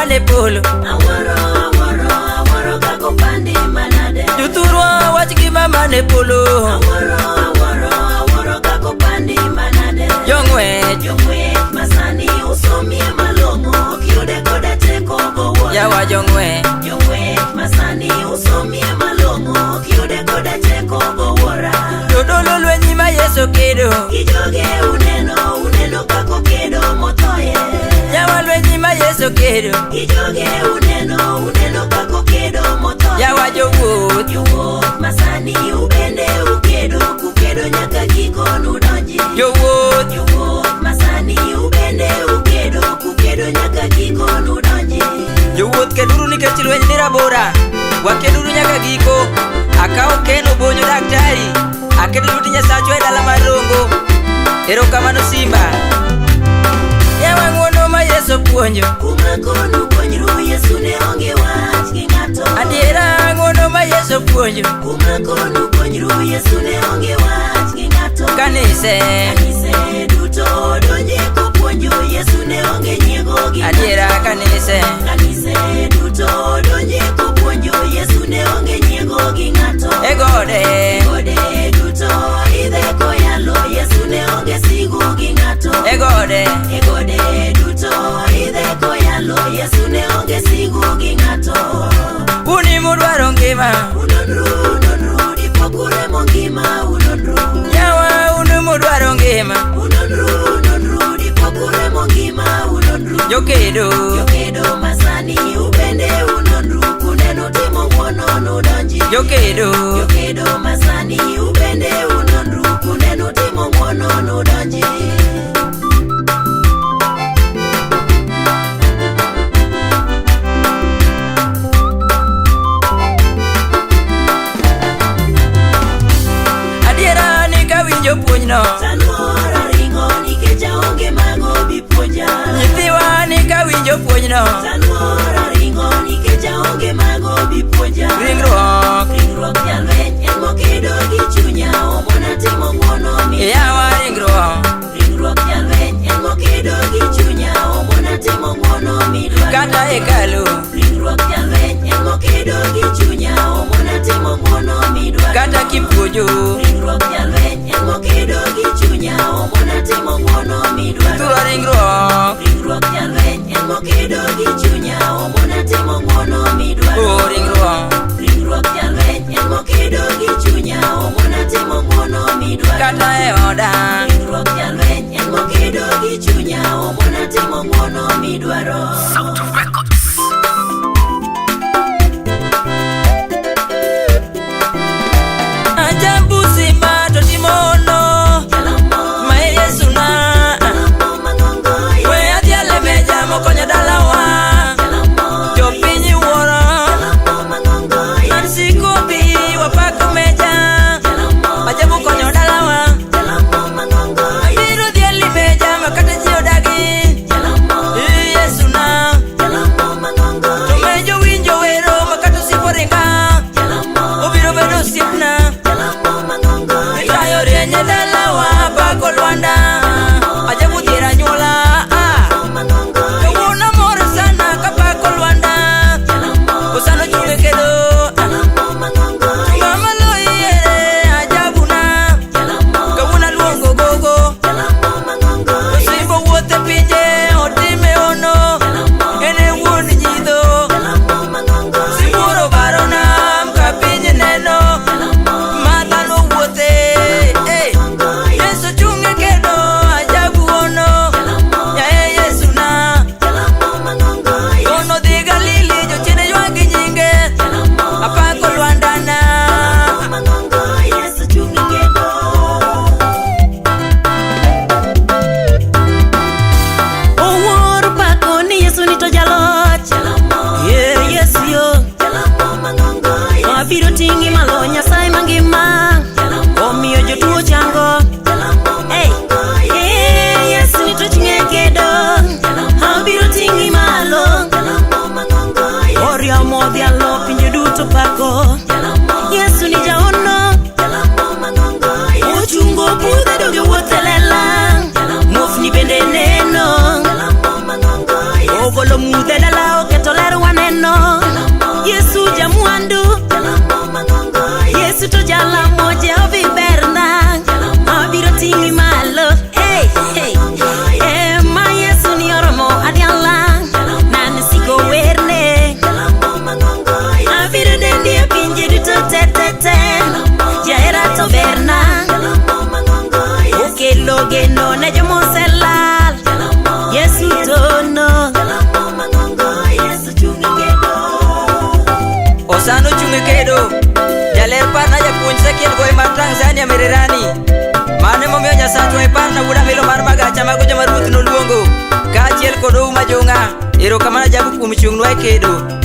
mane polo. Awuoro, awuoro, awuoro kaka opandi manade. Jothurwa wach gima mane polo. Awuoro, awuoro, awuoro kaka opandi manade. Jong'wech, Jong'wech masani usomie malong'o ok yude koda teko gowuoro. yawa jong'wech. Jong'wech masani usomie malong'o ok yude koda teko gowuora. Jodolo lweny ma Yesu kedo. Gi joge uneno, uneno kaka okedo mothoye. Yawa lweny ma Yesu kedo. Gi joge uneno, uneno kaka okedo mothoye. Yawa jowuoth, Jowuoth masani ubende ukedo, kukedo nyaka giko nudonji. jowuoth. Jowuoth masani ubende ukedo, kukedo nyaka giko nudonji. Jowuoth keduru nikech lweny ni rabora. Wakeduru nyaka giko. Akawo keno bonyo daktari. Aketo lwet Nyasachwa e dala mar Rongo. Erokamano Simba. Yawa ng'wono ma Yesu puonjo. Kuma kono konyru Yesu ne onge wach gi ng'ato. Adiera ng'wono ma Yesu puonjo. Kuma kono konyru Yesu ne onge wach gi ng'ato. Kanise. Kanise duto donje kopuonjo Yesu ne onge nyiego gi ng'ato. Adiera kanise. Kanise duto donje kopuonjo Yesu ne onge nyiego gi ng'ato. E gode. Gode duto idhe koyalo Yesu ne onge sigu gi ng'ato. E gode. E gode duto idhe koyalo Yesu ne onge sigu gi ng'ato. Uni mudwaro ngima. Unonru, unonru, dipo kuremo ngima unonru. Yawa uni mudwaro ngima. Unonru, unonru, dipo kuremo ngima unonru. Jokedo. Jokedo masani ubende unonru kuneno timo ng'wono nudonji. Jokedo. Jokedo masani ubende unonru kuneno timo ng'wono nudonji. Adiera ni kawinjo puonjno. Tanuora ringo nikech aonge mago bipuonja. Nyithiwa ni kawinjo puonjno. Tanuora ringo nikech aonge mago bipuonja. Ringruok. Ringruok jalweny en mokedo gi chunya omona timo ng'wono mi. Yawa ringruok. Ringruok jalweny en mokedo gi chunya omona timo ng'wono midwaro. Kata hekalu. Ringruok jalweny en mokedo gi chunya omona timo ng'wono midwaro. Kata kipuonjo. Ringruok jalweny en mokedo gi chunya omona timo ng'wono midwaro. Thuro ringruok. Ringruok jalweny en mokedo gi chunya omona timo ng'wono midwaro. Oh ringruok. Ringruok jalweny en mokedo gi chunya omona timo ng'wono midwaro. Kata e oda. Ringruok jalweny en mokedo gi chunya omona timo ng'wono midwaro. Ajabu simba to timono. Jalamo, Ma e Yesu na. jalamo mang'ongo, We adhial e meja mokonyo dalawa. jalamo, Jopiny wuoro. jalamo mang'ongo, Nancy Kobi wapako meja. jalamo, Ajabu konyo dalawa. jalamo mang'ongo, Biro dhial e meja makata ji odagi. jalamo, Yesu na. jalamo mang'ongo, To mejo winjo wero makata osiep oringa. jalamo, Obiro bedo osiepna. jalamo mang'ongo, Itayo rieny e dalawa pako lwanda. Ajabu dhier anyuola. Ah. mang'ongo, Kawuono mor sana kapako lwanda. jalamo, Osano chunye kedo. jalamo mang'ongo, Mama loyiere ajabu na. jalamo, Kawuono aluongo gogo. jalamo mang'ongo, Osimbo wuoth e pinje otime ono. En e wuon nyidho. jalamo mang'ongo, Sibuor obaro nam ka piny neno. Ma dhano wuothe. Eh. Yesu chung' e kedo ajabu ono. Yaye Yesu na. jalamo mang'ongo, Kono dhi Galili jochiende ywak gi nyinge. jalamo, Apako lwandana. mang'ongo, Yesu chung' kedo. Owuoro pako ni Yesu ni to jaloch. Jalamo, Ye Yesu yo. jalamo mang'ongo, Wabiro ting'i malo Nyasaye mangima. jalamo, Omiyo jotuo chango. jalamo Hey. mang'ongo, Eh, Yesu ni to chung'e kedo. Abiro ting'i malo. jalamo mang'ongo, Oriamo odhialo pinje duto pako. jalamo, Yesu ni jaono. jalamo mang'ongo, Ochungo pudhe donge wuothe lela. Muofni bende neno. jalamo mang'ongo, Ogolo mudhe dala. Yesu to jalamo Jehova berna. Abiro ting'i malo. Hey, hey. Ema Yesu ni oromo adiala. Nan siko werne. Abiro dendi e pinje duto te te te. Jahera to berna. Okelo geno ne jomoselal. Yesu tono. Osano chung' e kedo. Jaler parna japuonj Sakiel Goy mar Tanzania Mererani. Mano emomiyo Nyasachwa iparna wuod Amilo mar Magacha mago joma ruoth noluongo. Kaachiel kod Ouma Jong'a. Erokamano Jabu kuom chung'nwa e kedo.